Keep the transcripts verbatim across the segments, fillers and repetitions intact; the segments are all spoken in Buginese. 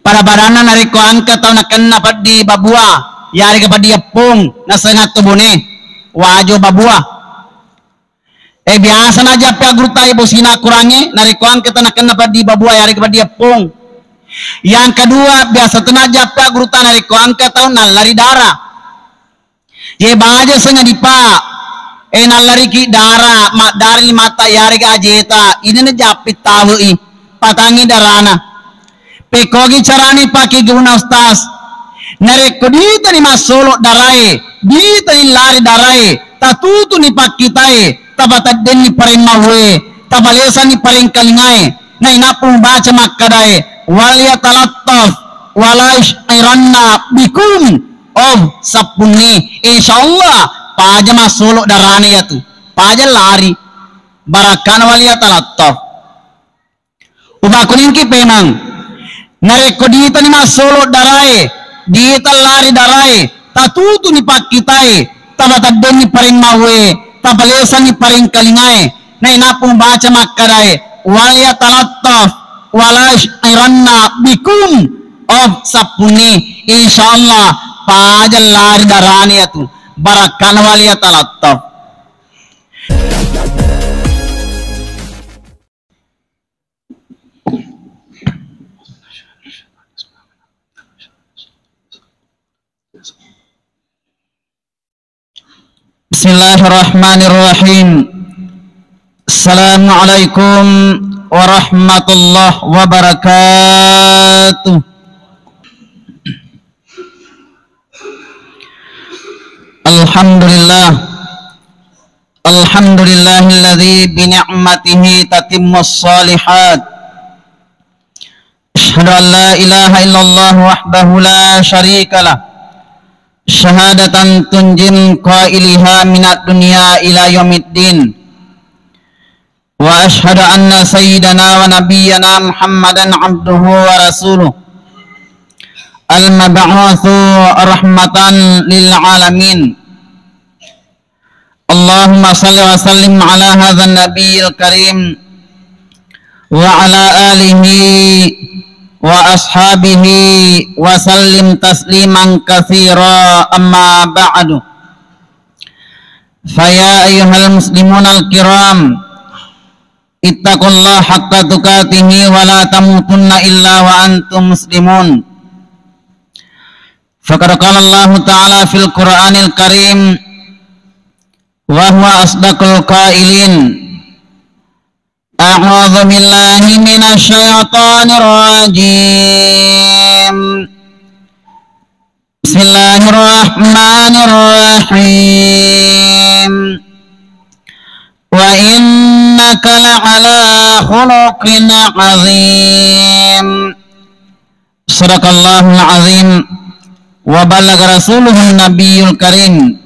Pada-padanna narekko engka tau nakenna peddi babua, yarega peddi eppong, nasenga to bone, wajo babua. Eh, biasa najappe agurutta e bosina Akorangnge, narekko engka tau nakenna peddi babua, yarega peddi eppong. Yang kedua, biasa to najappe agurutta narekko engka tau nallari dara. Ye baja senga dipa, e, nallariki dara, maddari mata yarega ajeta, ini najappe tawe'i, patangi darana. Pekkogi carani pake guna ustaz. Narekko ditani massolo darae, ditani lari darae, tatutuni pakkitae, tapateddenni paremmawwe, tapalesanni parengkalingae, nainappa mubaca makkadae, "Wal yatalattaf, wala yusy'iranna bikum of sappunni." Insyaallah, paja massolo darane yatu. Paja lari. Barakkana wal yatalattaf. Umakkuningki pemang, narekko ditani massolo darae, dita lari darae, tatutuni pakkitae, tapateddenni paremmawwe, tapalesanni parengkalingae, nainappa mubaca makkadae, "Wal yatalattaf, wala yusy'iranna bikum of sappunni." Insyaallah, paja lari darane yatu. Barakkana wal yatalattaf. Bismillahirrahmanirrahim. Assalamualaikum warahmatullahi wabarakatuh. Alhamdulillah. Alhamdulillahilladzi bi ni'matihi tatimmus shalihat. Asyhadu an la ilaha illallah wahdahu la syarikalah. Syahadatan tunjim qailiha minad dunya ila yaumiddin. Wa asyhadu anna sayyidana wa nabiyyana Muhammadan abduhu wa rasuluh. Al-mab'utsu rahmatan lil alamin. Allahumma shalli wa sallim ala hadzan nabiyil karim wa ala alihi wa ashabihi wa sallim tasliman katsira, amma ba'du. Fa ya ayyuhal muslimunal kiram, ittaqullaha haqqa tuqatihi wa la tamutunna illa wa antum muslimun. Faqad qala Allahu ta'ala fil Qur'anil Karim, wa huwa asdaqul qailin. A'udzu billahi minasy syaithanir rajim. Bismillahirrahmanirrahim. Wa innaka la'ala khuluqin azim. Sadaqallahul azim wa ballagha rasuluhun nabiyul karim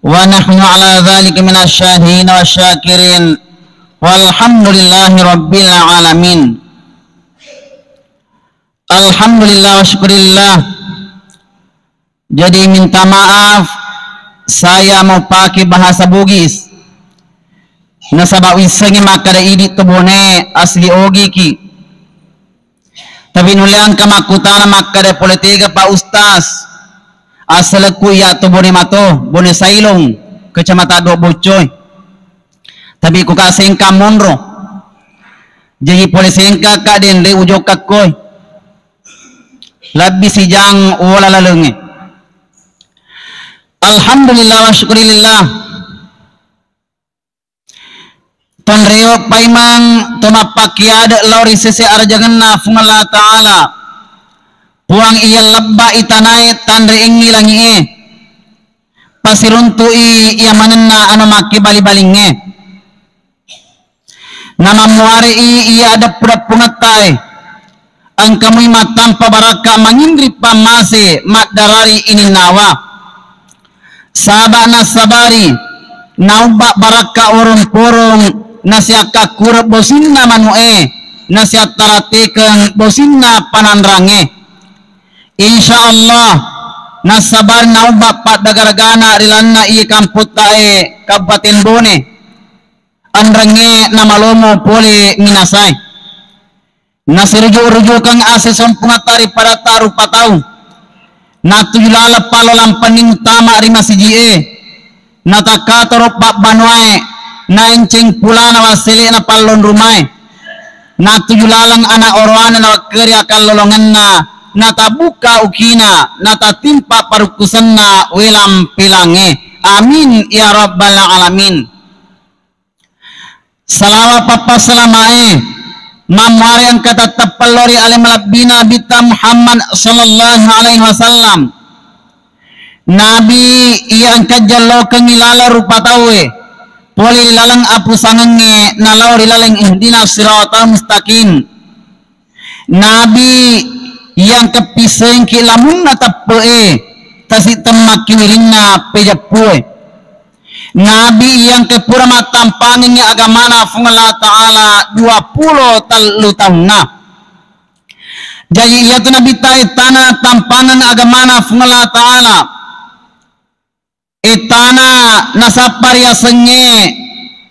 wa nahnu ala dzalika minasy syahidin wasy syakirin walhamdulillahi rabbil alamin. Alhamdulillah wa syukurillah. Jadi minta maaf, saya mau pakai bahasa Bugis. Nasaba wissengngi makkada idi to Bone asli Ogi ki. Tapi nulle engka makkutana makkada pole tega Pak Ustaz. Asalku iya to Bone mato, Bone Sailong, Kecamatan Dok Boccoi. Tapi ku ka Sengkang monro. Jaji pole Sengkang ka denre ujokka koi. Labbi sijang wola lalengnge. Alhamdulillah wa syukurillah. Tonrewe paimeng to mappakkiade lao ri sese arajangenna Fuang Allah Ta'ala. Puang iya lebba itanae tanre engngi langi'e. Pasiruntu'i iya manenna anu makkibali-balingnge. Namammuare'i iya adeppu-deppungettae, engka mui mattampa barakka manginri pammase maddarari ininnawa. Saba nassabari, naubba barakka worong-porong, nasiakkakkure bosinna manu'e, nasiattaratekeng bosinna pananrangnge. Insya Allah, nassabari naubba paddagaragana ri lanna iye kamputtae Kabupaten Bone. Anrengnge namalomo pole minasae. Nasiruju-rujukeng ase sompungetta ri padatta rupa tau. Natuju laleng pallolang penning tama ri masiji'e. Natakkatoro pabbanuae, naenceng pulana wassele'na pallonrumae. Natuju laleng ana oroane nawakkeri akallolongenna, natabukka ukina, natatimpa parukkusenna welang pelange. Amin ya rabbal alamin. Salawa pappassalamae mammuare engka tetteppello ri ale malebbina Nabitta Muhammad sallallahu alaihi wasallam. Nabi iya engka jellokengngi laleng rupa tauwe pole ri laleng apusangengnge nalao ri laleng ihdina siratal mustaqim. Nabi yang kepisengki lamunna teppe'e, tasi temmakki wirinna pejeppue. Nabi yang kepura mattampangengngi agamana Fuang Allah Ta'ala dua pulo tellu taunna. Jaji iyatu Nabitta ettana tampangeng agamana Fuang Allah Ta'ala. Ettana nasappa riasengnge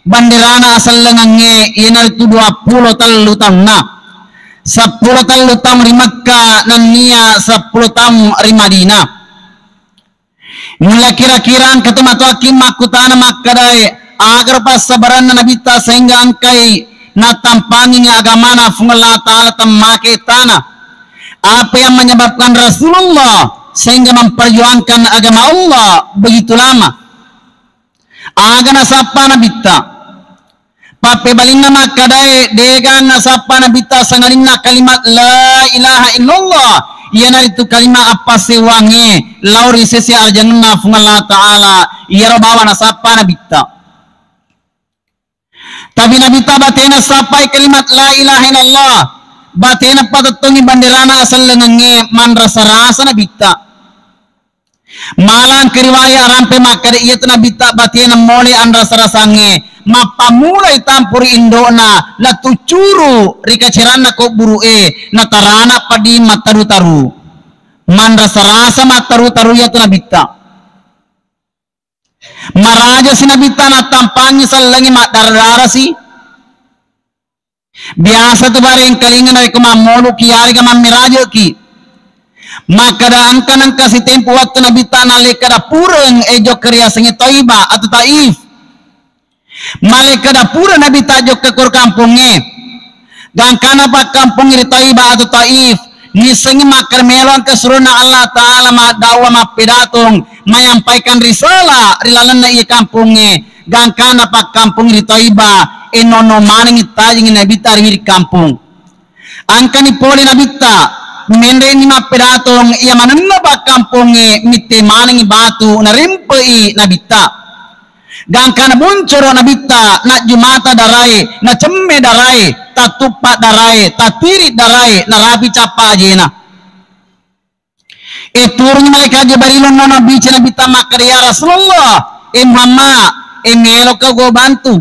banderana asellengengnge iyanaritu dua pulo tellu taunna. Seppulo tellu taung ri Mekka nennia seppulo taung ri Madinah. Mulla kira-kira engka tu matoakki makkutana makkedae, agaro passabaranna Nabitta sehingga engkai nattampangengngi agamana Fuang Allah Ta'ala temmake ettana. Apa yang menyebabkan Rasulullah sehingga memperjuangkan agama Allah begitu lama? Aga nasappa Nabitta? Pappebalinna makkedae, dega nasappa Nabitta sangadinna kalimat la ilaha illallah, iyanaritu kalimat appassewwangnge lao ri sese arjangenna Fuang Allah Ta'ala, iyaro bawa nasappa Nabitta. Tapi Nabitta batena sappai kalimat la ilaha illallah, batena patettongi banderana asellengengnge, manrasa-rasa Nabitta. Malang ke riwaya rampe makkeda iyatu Nabitta batena mole anrasa-rasangnge, mappammulai tampuri indo'na, latuccuru ri kaceranna kobburu'e, natarana padi mattaru-taru. Manrasa-rasa mattaru-taru iyatu Nabitta. Marajasi Nabitta nattampangi sellengngi maddara-darasi. Biasa tu barengkalinga narekko mammoluki yarega mammirajeki. Makkeda engka nengka sitempo wettu Nabitta nallekkada pureng e jokka riasengnge Thaibah atau Taif. Mallekkada pura Nabitta jokka koro kampongnge. Gangkana pakkampongnge ri Thaibah atau Taif. Nissengngi makkeda melo engka surona Allah Ta'ala maddakwah mappedatong, menyampaikan risalah ri lalenna iya kampongnge. Gangkana pakkampong ri Thaibah, ennono manengngi tajingngi Nabitta ri wiring kampong. Engkani pole Nabitta, menre'ni mappedatong iya manenna pakkampongnge mitte manengngi batu narempe'i Nabitta. Gangkana boncoro Nabitta, najju mata darae, nacemme darae, tattuppa darae, tattiri darae, narapi cappa ajena. E turunni malaikat Jibril nonno bicara Nabitta makkeda, "Ya Rasulullah, e Muhammad, e meloka go bantu.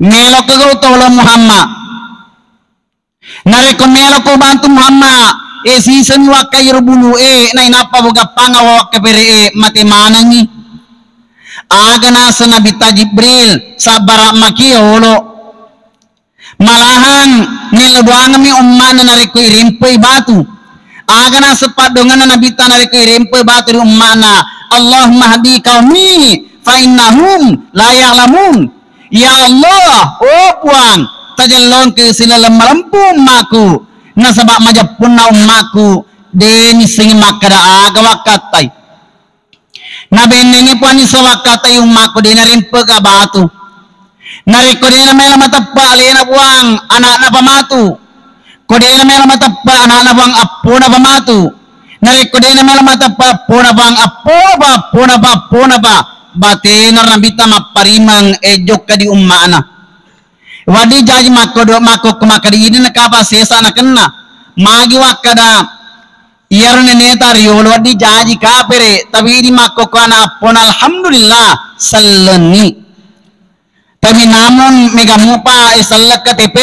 Meloka go tolong Muhammad." Narekko meloko bantu Muhammad, e siseng wakka iyaro bulu e, nainappa bogappanga wawakka pere e, mate manengngi. Aga naseng Nabitta Jibril, sabbara maki yolo. Malahang nello doangemmi ummana narekko irempoi batu. Aga naseng paddongenna Nabitta narekko irempoi batu ri ummana, Allahumma hdi qaumi fa innahum la ya'lamun. Ya Allah, oh Puang, tajellongke silaleng malempu ummaku, nasaba majeppunna ummaku, de nissengngi makkeda aga wakkattai. Nabennengngi Puang nisseng wakkattai ummaku, de narempeka batu. Narekko de namelo mateppe alena Puang, anakna pa matu. Ko de namelo mateppe anakna Puang, appona pa matu. Narekko de namelo mateppe appona Puang, appona pa, appona pa, appona pa. Batena Nabitta mapparimeng e jokka di ummana. Wedding jaji makkodo-, makkokko makkeda idi nakapa sesa nakenna. Magi wakkeda iyaro neneta riolo wedding jaji kapere, tapi idi makkokko ana appona, alhamdulillah, sellenni. Tapi namun mega mupa e selleng K T P.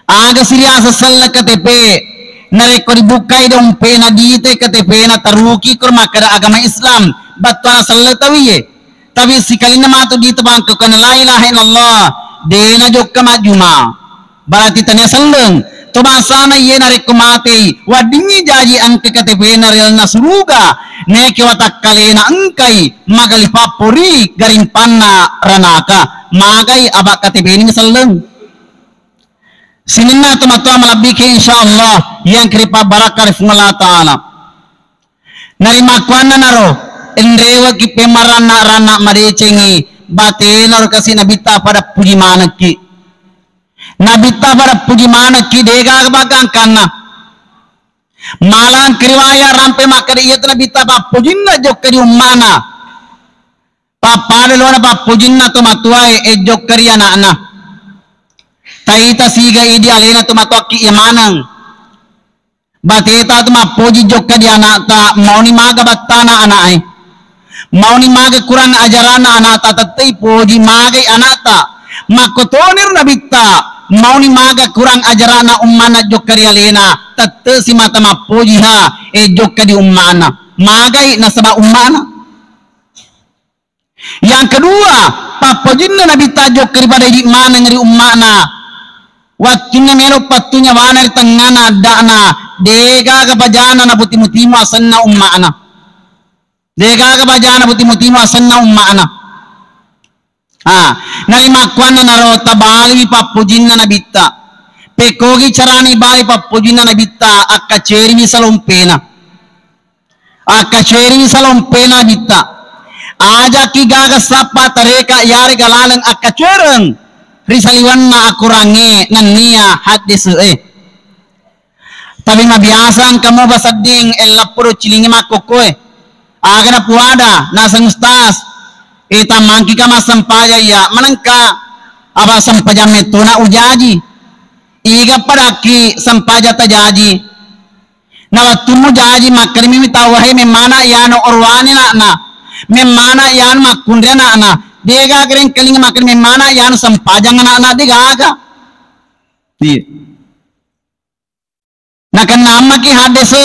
Aga siriasa selleng K T P? Narekko dibukkai dompena dite K T P-na taruki kor makkeda agama Islam, battuana selleng tawie. Tapi sikalinna matu dite bangke kena la ilaha illallah, dena jokka majjuma. Berarti tania selleng. To bangsana iye narekko matei, weddingngi jaji engka K T P-na ri lalenna suruga, neke watakkalena engkai magali pappori garimpanna ranaka. Magai aba K T P-na selleng. Sininna tomatoa malabbiki insyaallah yang keripa barakka ri Puang Allah Ta'ala. Narimakkuannanaro, enrewekki pemaranna-ranna madecengngi, batenaro kasi Nabitta pada puji manekki. Nabitta pada puji manekki, degaga bagangkanna. Malang keriwaya rampe makkeda iyatu Nabitta pappujinna jokka di ummana. Pappada lona pappujinna tomatoae, e jokka ri ana'na. Taita siga idi alena tomatoakki iya maneng. Bateta tu mappoji jokka di ana'ta, mauni maga battana ana'e. Mauni maga kurang ajaranna ana'ta, tettei poji magai ana'ta. Makkotoniro Nabitta, mauni maga kurang ajaranna ummana jokka ri alena, tette simata mappojiha, e jokka di ummana. Magai nasaba ummana. Yang kedua, pappojinna Nabitta jokka ri pada idi maneng ri ummana. Wattunna melo pattu nyawana ri tengngana adda'na, degaga bajana naputimu-timu asenna ummana. Degaga bajana putimu-timu asenna ummana. Ah, narimakkuannanaro tabaliwi pappojinna Nabitta. Pekkogi carani bali pappojinna Nabitta, akkacueriwi salompena. Akkacueriwi salompena Nabitta. Ajaki gaga sappa tareka yarega laleng akkacuereng ri saliwenna akorangnge nennia haddese'e. Tapi mabiasa engka mopa sedding ellappo do cilingi makkokkoe. Aga napuada, naseng ustaz, e tammangkika massempajang iya, manengka apa sempajang mettona ujaji. Iga padakki sempajang tajaji. Na wettummu jaji makkedami mi tau, "Wahe, memmana yano orwani ana'na, memmana yano makkunre ana'na." Degaga rengkalinga makkeda memmana yano sempajang ana'na, degaga. Iya. Nakennammaki haddese,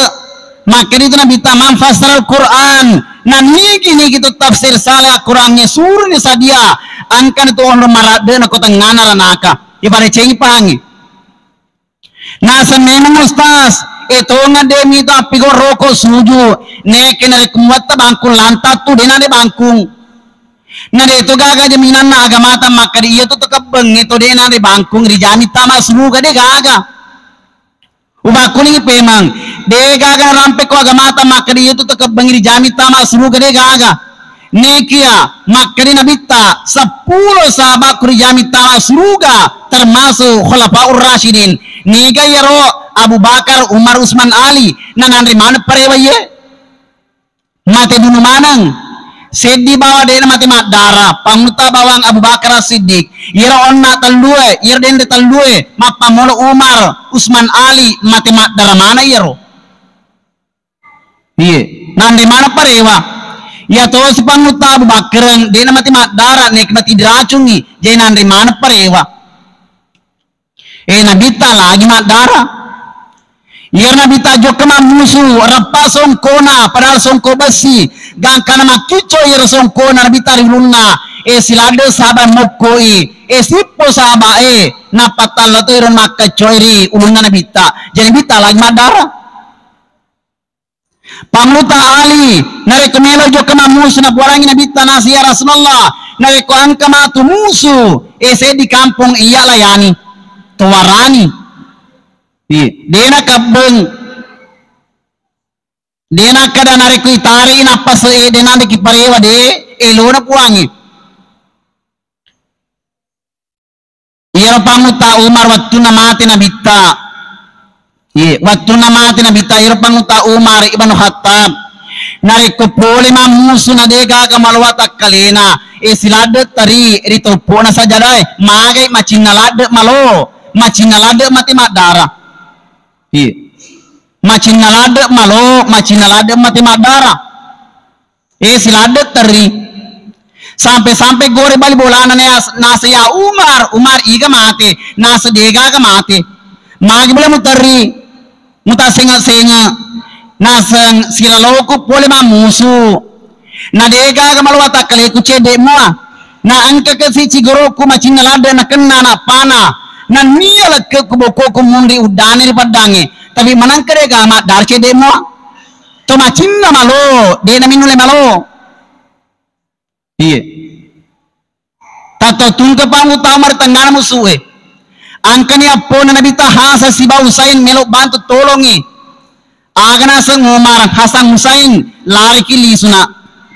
makkeda itu Nabitta, "Man fassara Al-Quran." Nannigi-nigi tu tafsir salah Al-Qurannya suruh ni sadia, engkana tu onrong maradde na ko tengngana ranaka. Ipadecengi pahangi. Naseng memang ustaz, e tonga de mita appigau roko suju, neke narekko muatta bangkung lanta tu de nade bangkung. Na de to gaga jaminanna agamata makkeda iya tu tekebbeng e to de nade bangkung rijami tama suruga, de gaga. Ubakkulingi pemang, de gaga narampekko agamata makkeda iya tu tekebbeng rijami tama suruga, de gaga. Nekia makkeda Nabitta, seppulo sahabatku rijami tama suruga, termasuk Khulafaur Rasyidin. Niga iyaro? Abu Bakar, Umar, Usman, Ali. Nananre maneng parewa iye. Mate dunu maneng. Seddi bawa de'na mate maddara, Pangulutta bawang Abu Bakar As-Siddiq. Iyaro onna tellue, iyaro denre tellue, mappammula Umar, Usman, Ali, mate maddara maneng iyaro. Iye, nanre maneng parewa. Iya tosi Pangulutta Abu Bakar, de'na mate maddara, nek mate diracungi, jadi nanre maneng parewa. E, Nabitta lagi maddara. Iyaro Nabitta jokka mammusu, reppa songkona, padahal songko bessi. Gangkana makkicco iyaro songkona Nabitta ri ulunna. E, siladde saba mokkoi. E, sippo saba e. Nappa talla to iro makkeccoi ri ulunna Nabitta. Jadi Nabitta lagi maddara. Pangulutta Ali, narekko melo jokka mammusu, napuarangi Nabitta, nasi, "Ya Rasulullah, narekko engka matu musu, e, seddi kampong iya layani, towarani." Iya, dena kebbeng, dena kada narekko itari nappa se, e, dena deki parewa de, elona puangi. Iyaro Pangulutta Umar wettunna mate Nabitta. Iye, wettunna mate Nabitta, iyaro Pangulutta Umar ibnu Khattab. Narekko pole mammusu na de gaga maloa takkalena, e, siladde teri ri toppona sajadae, magai macinna ladde malo, macinna ladde mate maddara. Iye. Macinna ladde malo, macinna ladde mate maddara. E, siladde terri. Sampe-sampe gore bali bolana ne as-, nase, "Ya Umar, Umar, iga mate?" Nase, "Degaga mate." Magi bela muterri, mutassenga-senga. Naseng siraloku pole mammusu. Na degaga maloa takkaleku cedde mua. Na engka kesi cigoroku macinna ladde nakenna nappana. Nennia lekkekku bokoku munri uddane ri peddangnge. Tapi manengka de' gama dar cedde' mua. To macinna malo, de' naminnulle malo. Iye. Tattotungke panguttama ri tengngana musu'e. Engkani appona Nabitta Hasan sibawa Husain melo bantu tolongngi. Aga naseng Umar, Hasan Husain, lariki lisuna.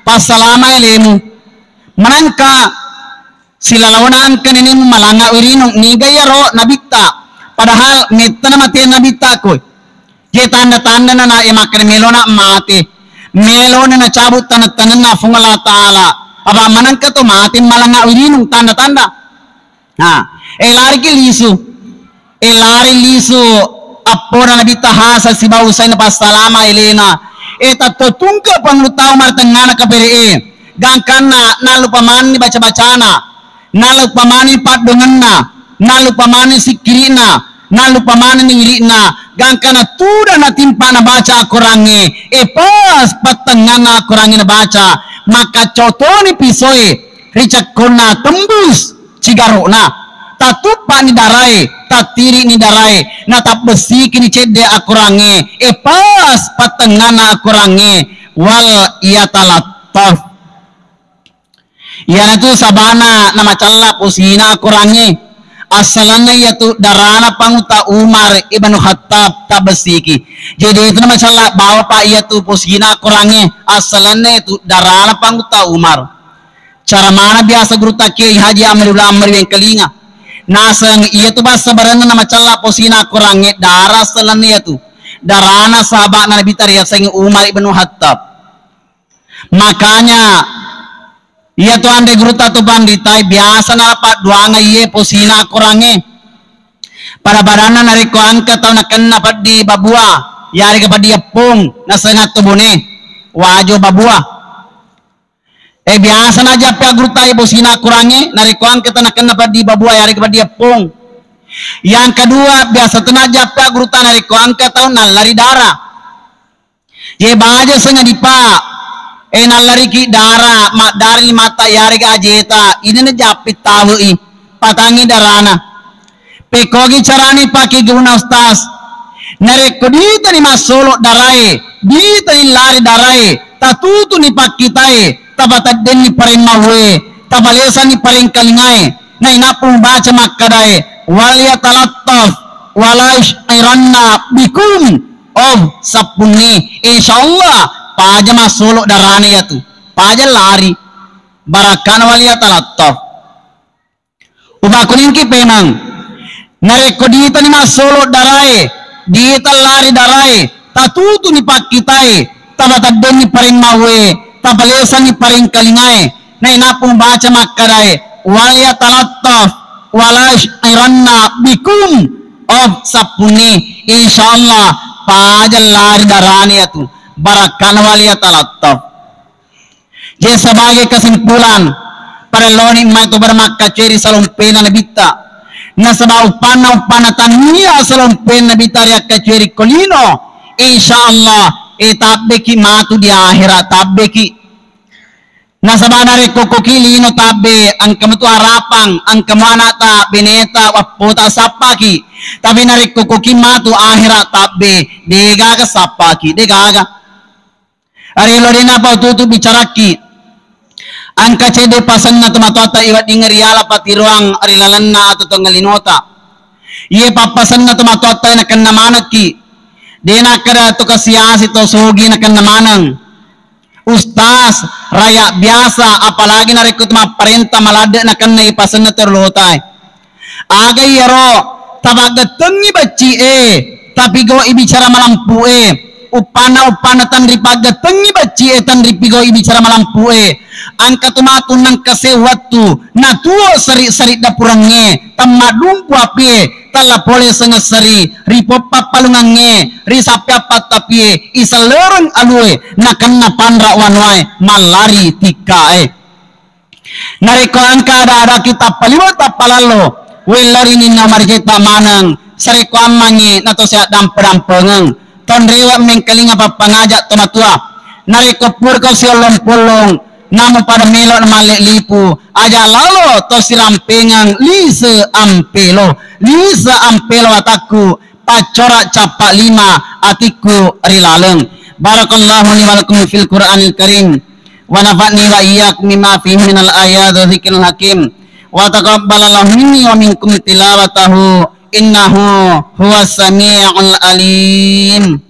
Passalama elemu. Manengka silalaona engka nenemu malanga wirinung, niga iyaro Nabitta. Padahal mettana mate Nabitta koi. Ye tanda-tandana na e makkeda melona mate. Melona nacabu taneng-tanenna Fuang Allah Ta'ala. Apa manengka to mate malanga wirinung tanda-tanda. Nah, e lariki lisu. E lari lisu appona Nabitta Hasan sibawa Husain passalama elena. E tattotungke panguttama ri tengngana kapere'e. Gangkanna nallupa manni baca-bacana. Nallupa manni paddongenna. Nallupa manni sikkiri'na. Nallupa manni wiri'na. Gangkana tuda natimpa nabaca akorangnge. E pas pattengnganna akorangnge nabaca. Makkaccau toni pisoe. Ri cekkonna tembus cigaro'na, tatuppa'ni darae, tattiri'ni darae, natabbessikini cedde akorangnge, e pas pattengnganna akorangnge, wal yatalattaf. Iyanatu sabana namacalla posina akorangnge, assalenna iyatu darana Pangutta Umar ibnu Khattab tabbessiki. Jadi itu namacalla bawa pa iyatu posina akorangnge, assalenna itu darana Pangutta Umar. Cara mana biasa gurutta Kiai Haji Amri Ulamri Wengkalinga. Naseng iyatu bassa barenna namacalla posina akorangnge dara sellenna iyatu. Darana sahaba'na Nabitta riasengnge Umar ibnu Khattab. Makanya iyatu anre gurutta tu panritae biasa nala padduanga iye posina akorangnge. Pada-padanna narekko engka tau nakenna peddi babua, yarega peddi eppong, nasengatto bone, wajo babua. Eh, biasa najjappe aggurutta e posina akorangnge, narekko engka tau nakenna peddi babua, yarega peddi eppong. Yang kedua, biasa to najjappe aggurutta narekko engka tau nallari dara. Ye baja senga dipa, eh, nallariki dara, maddari mata yarega ajeta, ini najjappe tawe'i, patangngi darana. Pekkogi carani pake guruna Ustaz. Narekko ditani massolo darae, ditani lari darae, tatutuni pakkitae, tapateddenni pareng mawwe, tapalesanni pareng kalingae, nainappa mubaca makkadae, "Wal yatalattaf, wala yusy'iranna bikum of sappunni." Insyaallah, paja massolo darane yatu, paja lari, barakkana wal yatalattaf. Upakuningki pemeng. Narekko ditani massolo darae, dita lari darae, tatutuni pakkitae, tapateddenni pareng mawwe, tapalesanni pareng kalingae, nainappa mubaca makkadae, "Wal yatalattaf, wala yusy'iranna bikum of sappunni." Insyaallah, paja lari darane yatu. Barakkana wal yatalattaf. Jadi sebagai kesimpulan, parelloni mai tu bermakkacueri salompena Nabitta. Nasaba uppanna, uppanna tania salompena Nabitta riakkacueri ko lino, insyaallah, eh, tabbeki matu di akhirat, tabbeki. Nasaba narekko koki lino tabbe, engka matu arapang, engka mu anakta, beneta, wappota sappaki. Tapi narekko koki matu akhirat tabbe, degaga sappaki, degaga. Ari lo dena pa tutu bicarakki. Engka cedde pasenna tomatoatta iwedding riala patiroang ri lalenna atau tongelinota. Iye pappasenna tomatoatta nakenna manekki. Dena kada to kasiasi to sogi nakenna maneng. Ustaz, rakyat biasa, apalagi narekko tu mapparenta maladde nakenna ipasenna terlotai. Aga iyaro tapaggettengngi bacci e, tapigau'i bicara malampu e, uppanna-uppanna tanripaggettengngi bacci e, tanripigau'i bicara malampu e. Engka tu matu nengka sewwattu natuo seri-seri dapurengnge, temmaddumpu api e, tella pole sengesseri, ri poppappalungangnge, ri sappeappattapi e, isellereng alue, nakenna panra wanuae, mallari tikka e. Narekko engka ada-adaki tappaliwa tappalallo, wellorininna marjetta maneng, sarekko ammangngi nato seaddampe-dampengeng, tonrewe mengkalinga pappangaja tomatua. Narekko purako siollong-pollong, Namu pada melo na malle lipu, aja lalo to sirampengeng lise ampelo, lise ampelo atakku, paccora cappa lima atikku ri laleng. Barakallahu li wa lakum fil Qur'anil Karim, wa nafa'ni wa iyyakum bima fihi minal ayati wa dzikril hakim, wa taqabbalallahu minni wa minkum tilawatahu, innahu huwas sami'ul alim.